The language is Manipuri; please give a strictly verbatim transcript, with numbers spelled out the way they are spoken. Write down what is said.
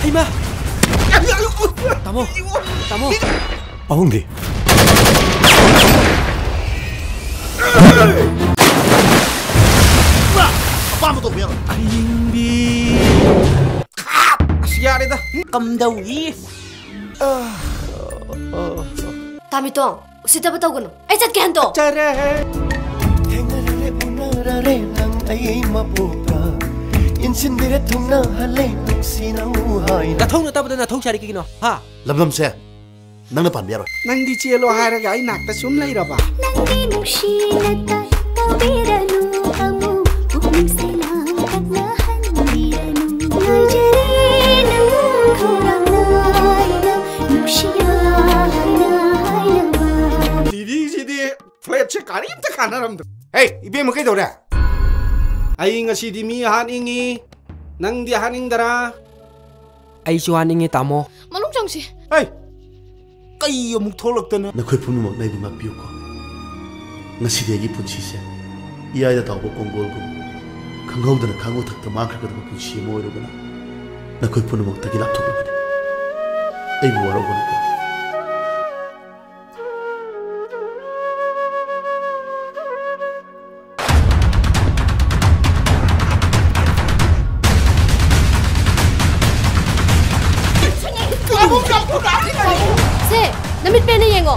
ꯍꯩꯃꯥ! ꯇꯥꯃꯣ! ꯇꯥꯃꯣ! ꯑꯍꯨꯝꯗꯤ꯫ ꯑꯄꯥꯝꯕ ꯇꯧꯕ ꯌꯥꯔꯣꯏ꯫ ꯑꯌꯤꯡꯕꯤ꯫ ꯑꯁ, ꯌꯥꯔꯦꯗ꯫ ꯀꯝꯗꯧꯏ? ꯇꯥꯃꯤꯇꯣꯡ, ꯎꯁꯤꯠꯇꯕ ꯇꯧꯒꯅꯨ꯫ ꯑꯩ ꯆꯠꯀꯦ ꯍꯟꯗꯣ꯫ ꯆꯠꯆꯔꯦ꯫ ꯊꯦꯡꯅꯔꯦ, ꯎꯅꯔꯦ ꯅꯪ ꯑꯩ ꯃꯄꯣꯛꯇ꯫ ꯏꯟꯁꯤꯟꯕꯤꯔꯦ, ꯊꯨꯡꯅꯍꯜꯂꯦ ꯅꯨꯡꯁꯤ ꯅꯪꯕꯨ ꯍꯥꯏꯅ꯫ ꯅꯊꯧ ꯅꯠꯇꯕꯗ ꯅꯊꯧ ꯁꯥꯔꯤ ꯀꯩꯒꯤꯅꯣ? ꯍꯥ? ꯂꯝꯗꯝꯁꯦ ꯅꯪꯅ ꯄꯥꯟꯕ ꯌꯥꯔꯣꯏ꯫ ꯅꯪꯗꯤ ꯆꯦꯜꯂꯣ ꯍꯥꯏꯔꯒ ꯑꯩ ꯅꯥꯛꯇ ꯁꯨꯝ ꯂꯩꯔꯕ? ꯅꯪꯒꯤ ꯅꯨꯡꯁꯤꯅ ꯇꯧꯕꯤꯔꯅꯨ ꯑꯃꯨꯛ ꯄꯨꯛꯅꯤꯡꯁꯦ ꯂꯥꯡꯇꯛꯅꯍꯟꯕꯤꯔꯅꯨ꯫ ꯉꯥꯏꯖꯔꯦ ꯅꯪꯕꯨ ꯈꯧꯔꯥꯡꯅ ꯑꯩꯅ ꯅꯨꯡꯁꯤꯅ ꯍꯥꯏꯅ ꯍꯥꯏꯅꯕ꯫ ꯇꯤꯚꯤꯁꯤꯗꯤ ꯐ꯭ꯂꯦꯠꯁꯦ ꯀꯔꯤꯝꯇ ꯀꯥꯟꯅꯔꯝꯗ꯭ꯔꯦ꯫ ꯍꯦ, ꯏꯕꯦꯝꯃ ꯀꯩꯗꯧꯔꯦ? ꯑꯩ ꯉꯁꯤꯗꯤ ꯃꯤ ꯍꯥꯠꯅꯤꯡꯉꯤ꯫ ꯅꯪꯗꯤ ꯍꯥꯠꯅꯤꯡꯗꯔꯥ? ꯑꯩꯁꯨ ꯍꯥꯠꯅꯤꯡꯉꯤ, ꯇꯥꯃꯣ꯫ ꯃꯅꯨꯡ ꯆꯪꯁꯤ꯫ ꯍꯩ! ꯀꯩ ꯑꯃꯨꯛ ꯊꯣꯛꯂꯛꯇꯅ? ꯅꯈꯣꯏ ꯄꯨꯝꯅꯃꯛꯅ ꯑꯩꯕꯨ ꯉꯥꯛꯄꯤꯌꯨꯀꯣ꯫ ꯉꯁꯤꯗꯤ ꯑꯩꯒꯤ ꯄꯨꯟꯁꯤꯁꯦ ꯏꯌꯥꯏꯗ ꯇꯥꯎꯕ ꯀꯣꯡꯒꯣꯜꯒꯨꯝ ꯈꯪꯍꯧꯗꯅ ꯈꯥꯡꯉꯨ ꯊꯛꯇ ꯃꯥꯡꯈ꯭ꯔꯒꯗꯕ ꯄꯨꯟꯁꯤ ꯑꯃ ꯑꯣꯏꯔꯨꯕꯅ ꯅꯈꯣꯏ ꯄꯨꯝꯅꯃꯛꯇꯒꯤ ꯂꯥꯞꯊꯣꯛꯂꯕꯅꯤ꯫ ꯑꯩꯕꯨ ꯋꯥꯔꯧꯒꯅꯨꯀꯣ꯫ ꯁꯦ, ꯅꯃꯤꯠ ꯄꯦꯟꯅ ꯌꯦꯡꯉꯣ꯫